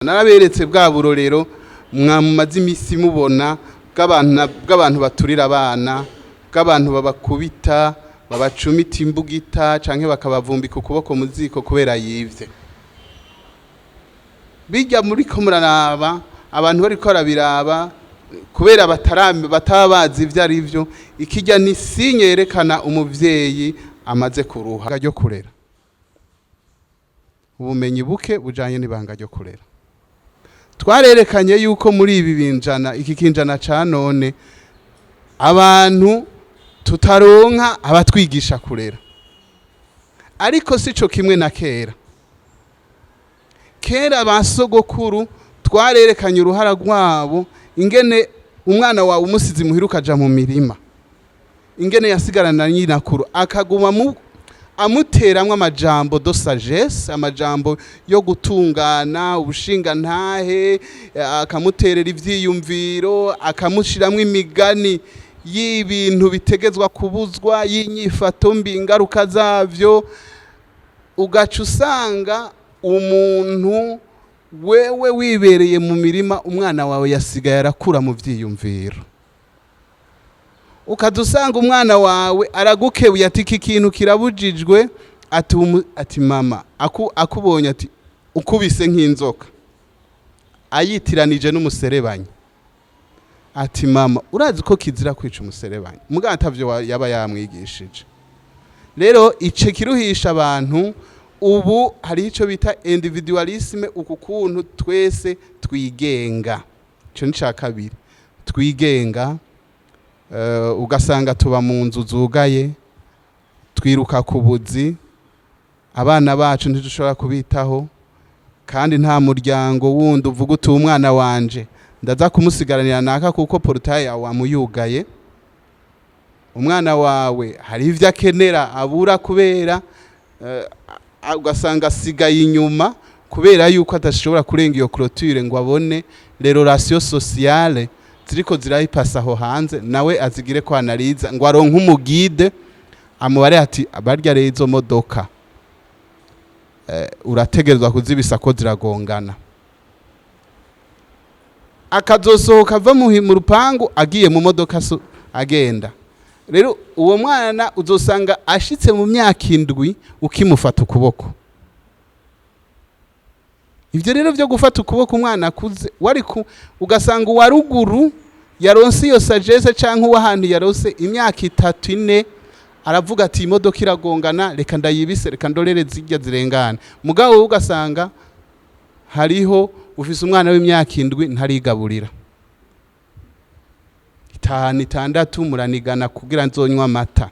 Naraberetse bwa burorero mwamaze imisi mubona bw'abantu baturira abana, bw'abantu babakubita, babacumita imbugita canke bakabavumbika ukuboko mu ziko kubera yivye. Bijya muri ko muraraba abantu bariko barabiraba kubera bataba bazi ivyo ari vyo. Ikijya ni signe yerekana umuvyeyi amaze kuruha ryo kurera. Ubumenyi buke bujanye n'ibanga ryo kurera. Twarerekanye yuko muri ibi binjana, iki kinjana ca none, abantu tutaronka abatwigisha kurera, ariko sico kimwe na kera. Kera ba sogokuru twarerekanye uruhara rwabo, ingene umwana wawe umusizi muhira ukaja mu mirima, ingene yasigarana na nyinakuru akaguma amuteramwo amajambo de sagesse, amajambo yo gutungana ubushingantahe, akamuterera ivyiyumviro, akamushiramwo imigani y'ibintu bitegezwa kubuzwa, y'inyifato mbi, ingaruka zavyo. Ugaca usanga umuntu wewe wibereye mu mirima, umwana wawe yasigaye arakura mu vyiyumviro. Ukaza usanga umwana wawe aragukebuye ati iki kintu kirabujijwe, ati mama, akubonye ati ukubise nk'inzoka, ayitiranije n'umuserebanyi, ati mama urazi ko kizira kwica umuserebanyi, mugabo atavyo yaba yamwigishije. Rero ico kiruhisha abantu. Ubu hariho ico bita individualisme, uku kuntu twese twigenga. Ico ni ca kabiri, twigenga. Ugasanga tuba mu nzu zugaye, twiruka ku buzi, abana bacu ntidushobora kubitaho, kandi nta muryango wundi uvuga uti umwana wanje ndaza kumusigaranira naka, kuko portail yawe wamuyugaye. Umwana wawe hari ivyo akenera abura kubera ugasanga asigaye inyuma kubera yuko adashobora kurenga iyo clôture ngo abone les relations sociales ziriko zirayipasa aho hanze, nawe azigire ko analyse, ngo aronke umu guide amubare ati barya rero izo modoka urategerezwa kuzibisa ko ziragongana. Akazosohoka ava mu rupangu agiye mu modoka agenda. Rero uwo mwana uzosanga ashitse mu myaka 7 ukimufata ukuboko. Ivyo rero vyo gufata ukuboko umwana akuze wari ugasanga uwa ruguru yaronse iyo sagesse, canke uw'ahantu yaronse imyaka 3, 4, aravuga ati imodoka iragongana, reka ndayibise, reka ndorere zirya zirengana. Mugabo wowe ugasanga hariho ufise umwana w'imyaka 7 ntarigaburira, 5, 6, muranigana kugira nzonywa amata.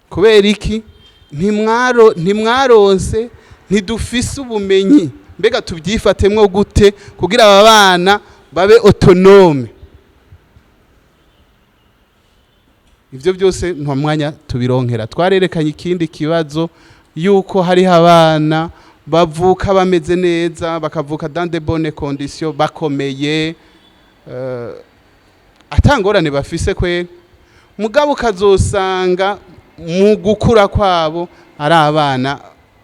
Kubera iki? Ntimwaronse, ntidufise ubumenyi. Mbega tubyifatemwo gute kugira aba bana babe autonome? Ivyo byose nta mwanya tubironkera. Twarerekanye ikindi kibazo yuko hariho abana bavuka bameze neza, bakavuka dans de bonnes conditions, bakomeye, atangorane bafise kweri, mugabo ukazosanga mu gukura kwabo ari abana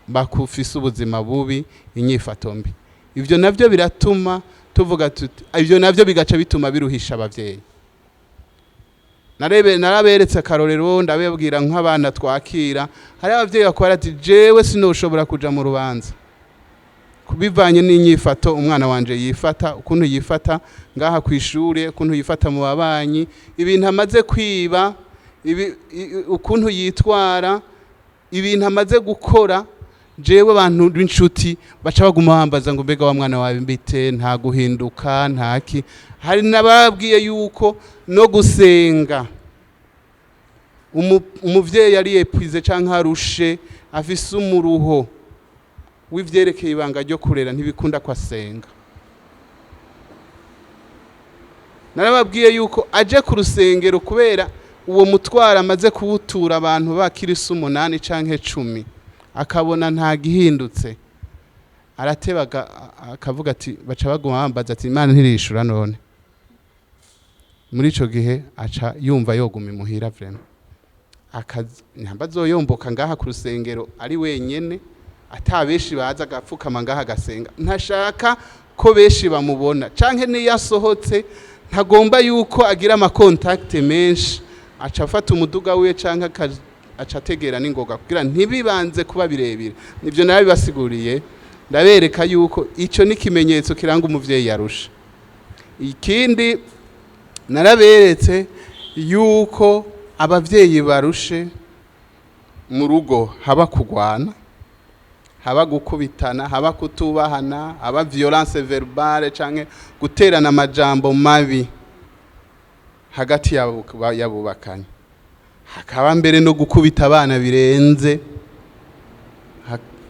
bakufise ubuzima bubi, inyifato mbi. Ivyo navyo biratuma tuvuga tuti ivyo navyo bigaca bituma biruhisha abavyeyi. Naraberetse akarorero, ndababwira nk'abana twakira, hari abavyeyi bakora ati jewe sinoshobora kuja mu rubanza kubivanye n'inyifato umwana wanje yifata, ukuntu yifata ngaha kw'ishure, ukuntu yifata mu babanyi, ibintu amaze kwiba, ukuntu yitwara, ibintu amaze gukora. Jewe abantu b'inshuti baca baguma bambaza ngo mbega wa mwana wawe mbite, nta guhinduka, ntaki. Hari n'ababwiye yuko no gusenga umuvyeyi ari épuisé canke arushe, afise umuruho w'ivyerekeye ibanga ryo kurera, ntibikunda ko asenga. Narababwiye yuko aje ku rusengero kubera uwo mutwaro amaze kuwutura abantu bakirisi 8 canke 10, akabona nta gihindutse, arateba akavuga ati baca baguma bambaza ati Imana ntirishura none. Muri ico gihe aca yumva yoguma imuhira vraiment, nyamba azoyomboka ngaha ku rusengero ari wenyene. Ata benshi baza, agapfukama ngaha agasenga, ntashaka ko benshi bamubona, canke niyo asohotse ntagomba yuko agira ama contacts menshi, aca afata umuduga wiwe canke aca ategera n'ingoga kugira ntibibanze kuba birebire. Nivyo narabibasiguriye, ndabereka yuko ico ni ikimenyetso kiranga umuvyeyi yarusha. Ikindi naraberetse yuko abavyeyi barushe mu rugo haba kugwana, haba gukubitana, haba kutubahana, haba violence verbale canke guterana amajambo mabi hagati yabubakanye, hakaba mbere no gukubita abana birenze,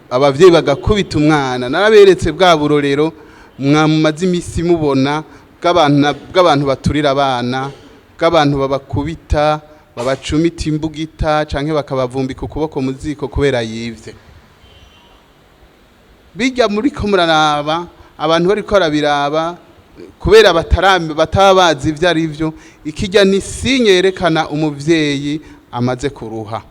abavyeyi bagakubita umwana. Naraberetse bwa burorero mwamaze imisi mubona bw'abantu baturira abana, bw'abantu babakubita, babacumita imbugita canke bakabavumbika ukuboko mu ziko kubera yivye. Bijya muri ko muraraba abantu bariko barabiraba kubera bataba bazi ivyo ari vyo. Ikijya ni signe yerekana umuvyeyi amaze kuruha,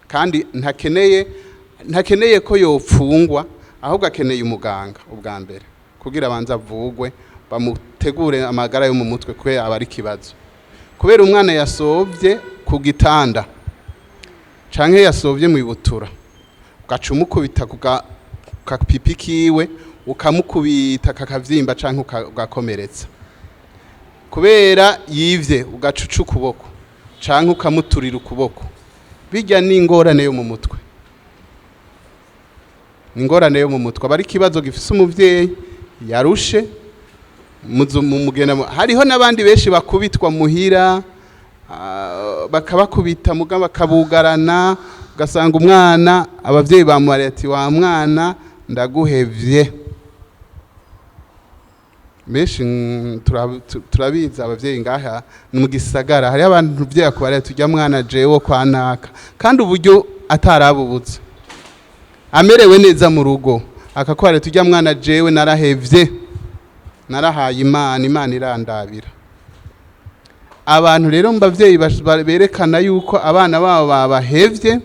kandi ntakeneye ko yopfungwa, ahubwo akeneye umuganga ubwa mbere kugira abanze avugwe, bamutegure amagara yo mu mutwe, kubera aba ari ikibazo. Kubera umwana yasovye ku gitanda canke yasovye mu ibutura, ugaca umukubita ku kapipi kiwe, ukamukubita kakavyimba canke ugakomeretsa. Kubera yivye, ugaca uca ukuboko canke ukamuturira ukuboko, bijya ni ingorane yo mu mutwe, ni ingorane yo mu mutwe, aba ari ikibazo gifise umuvyeyi yarushe. Mu mugenda hariho n'abandi benshi bakubitwa muhira, bakabakubita muga bakabugarana, ugasanga umwana abavyeyi bamubariye ati: "Wa mwana, ndaguhevye." Benshi turabizi abavyeyi ngaha ni mu gisagara, hariho abantu uvyeyi akubariye ati: "Ujya mwana jewe kwa naka," kandi uburyo atarabubutse, amerewe neza mu rugo, akakubwira ati: "Ujya mwana jewe narahevye, narahaye Imana, Imana irandabira." Abantu rero mu bavyeyi berekana yuko abana babo babahevye,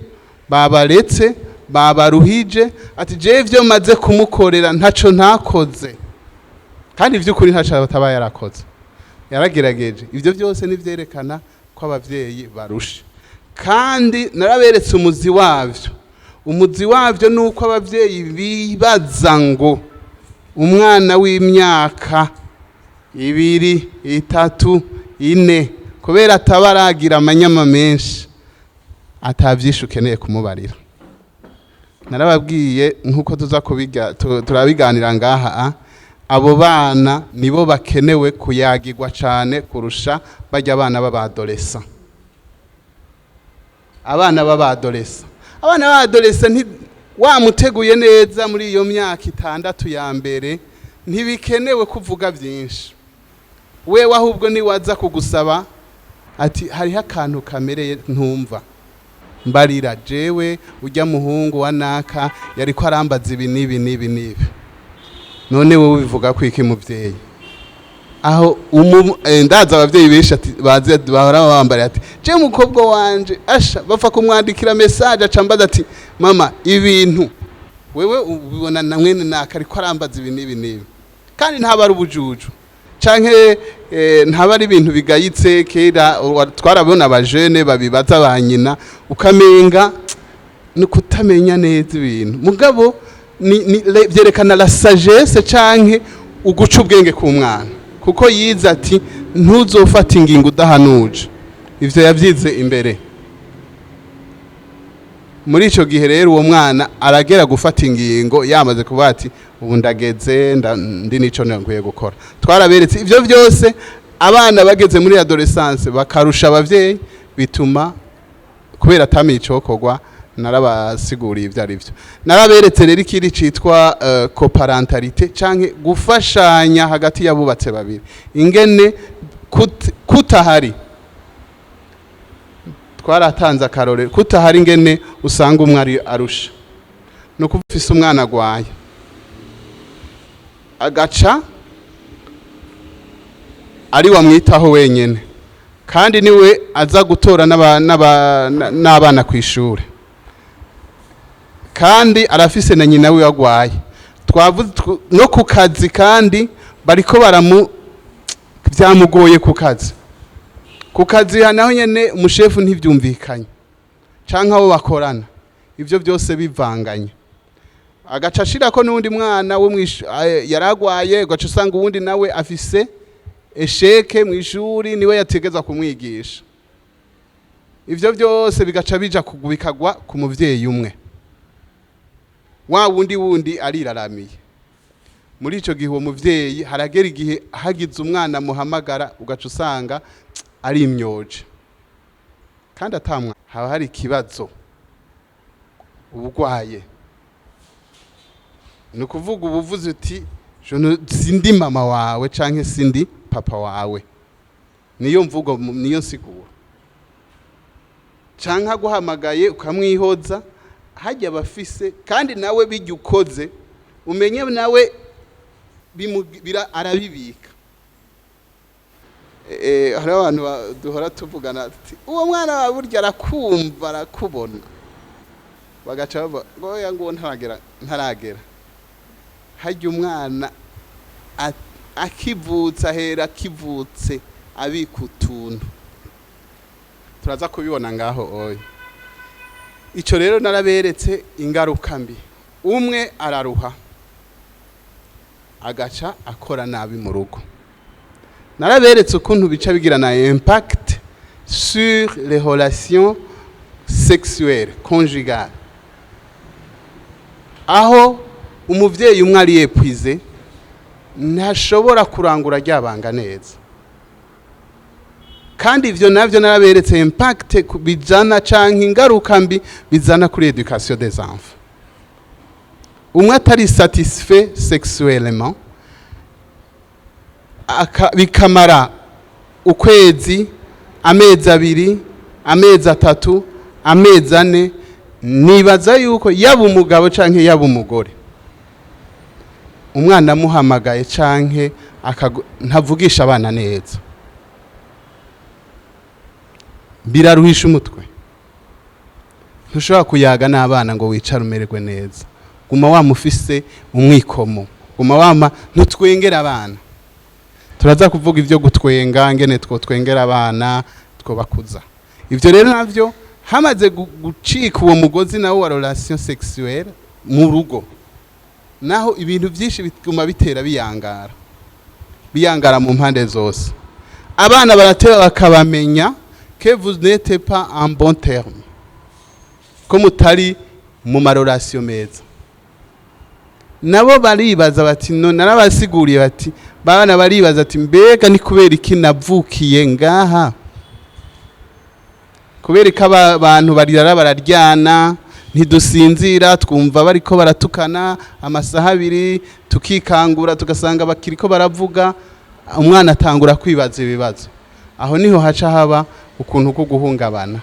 babaretse, babaruhije, ati: "Jewe ivyo maze kumukorera ntaco ntakoze," kandi ivy'ukuri ntaco ataba yarakoze, yaragerageje. Ivyo byose nivyerekana ko abavyeyi barushe. Kandi naraberetse umuzi wavyo. Umuzi wavyo ni uko abavyeyi bibaza ngo umwana w'imyaka 2, 3, 4, kubera ataba aragira amanyama menshi, atavyishe ukeneye kumubarira. Narababwiye nk'uko tuza kubiga turabiganira ngaha, abo bana nibo bakenewe kuyagirwa cane kurusha barya abana b'aba adolescents. Abana b'aba adolescents, abana b'aba adolescents nti wamuteguye neza muri iyo myaka 6 ya mbere, ntibikenewe kuvuga byinshi. Wewe ahubwo niwaza kugusaba ati: "Hariho akantu kamereye ntumva, mbarira jewe, ujya muhungu wa naka yariko arambaza ibi n'ibi n'ibi n'ibi, none wowe ubivuga ko iki, muvyeyi?" Aho ndaza abavyeyi benshi ati baze bahora bambariye ati: "Je mukobwa wanje asha bapfa kumwandikira message, aca ambaza ati: 'Mama, ibintu wewe ubibona na mwene naka ariko arambaza ibi n'ibi n'ibi.'" Kandi ntaba ari ubujuju canke ntaba ari ibintu bigayitse. Kera twarabona abajene babibaza ba nyina, ukamenga ni kutamenya neza ibintu, mugabo ni vyerekana la sagesse canke uguca ubwenge ku mwana, kuko yize ati: "Ntuzofata ingingo udahanuje." Ivyo yavyize imbere. Muri ico gihe rero uwo mwana aragera gufata ingingo yamaze kuvuga ati: "Ubu ndageze, ndi nico nkwiye gukora." Twaraberetse ivyo vyose. Abana bageze muri adolescence bakarusha abavyeyi, bituma kubera atamenye icokorwa. Narabasiguriye ivyo ari byo. Naraberetse rero ikindi citwa coparentalité canke gufashanya hagati y'abubatse babiri, ingene kutahari, twaratanze akarorero, kutahari ingene usanga umwe ari arusha. Ni ukuvuga ufise umwana agwaye, agaca ari wamwitaho wenyene, kandi niwe aza gutora n'abana ku ishure. Kandi arafise na nyina wiwe agwaye. Twavuze no ku kazi, kandi bariko baramu byamugoye ku kazi. Ku kazi naho nyene umushefu ntivyumvikanye canke abo bakorana, ivyo byose bivanganye, agaca ashirako n'uwundi mwana wo yaragwaye, ugaca usanga uwundi nawe afise échec mw'ishuri, niwe yategeza kumwigisha. Ivyo byose bigaca bija bikagwa ku muvyeyi umwe, wa wundi wundi ariraramiye. Muri ico gihe uwo muvyeyi haragera igihe hagize umwana muhamagara, ugaca usanga ari imyoje kandi atamwa. Haba hari ikibazo, ubugwaye. Ni ukuvuga ubuvuzi uti "Je ne- sindi mama wawe canke sindi papa wawe." Niyo mvugo, niyo nsiguro. Canke aguhamagaye ukamwihoza hajya abafise, kandi nawe bijya ukoze umenye nawe arabibika. Hariho abantu duhora tuvugana ati uwo mwana wawe burya arakumva, arakubona, bagaca bavuga ngo oya, ngo ntaragera, ntaragera. Harya umwana akivutse, ahera akivutse abika utuntu, turaza kubibona ngaho. Oya, ico rero naraberetse ingaruka mbi. Umwe araruha, agaca akora nabi mu rugo. Naraberetse ukuntu bica bigira na impact sur les relations sexuelles conjugales, aho umuvyeyi umwe ari épuisé, ntashobora kurangura ryabanga neza. Kandi ivyo navyo naraberetse impact bizana canke ingaruka mbi bizana kuri éducation des enfants. Umwe atari satisfait sexuellement, bikamara ukwezi, amezi 2, amezi 3, amezi 4, nibaza yuko yaba umugabo canke yaba umugore, umwana amuhamagaye canke ntavugisha abana neza, biraruhisha umutwe. Ntushobora kuyaga n'abana ngo wicare umererwe neza. Guma wamufise umwikomo, guma wama ntutwengera abana. Turaza kuvuga ibyo gutwenga, ngene twotwengera abana, twobakuza. Ivyo rero navyo hamaze gucika uwo mugozi nawo wa relation sexuelle mu rugo, naho ibintu byinshi bituma bitera biyangara, biyangara mu mpande zose. Abana barateba bakabamenya que vous n'êtes pas en bon terme, ko mutari mu ma relations meza. Nabo baribaza bati no narabasiguriye bati bana baribaza ati mbega ni kubera iki navukiye ngaha? Kubera ko abantu barara bararyana, ntidusinzira, twumva bariko baratukana amasaha 2, tukikangura tugasanga bakiriko baravuga. Umwana atangura kwibaza ibibazo. Aho niho haca haba ukuntu ko guhungabana.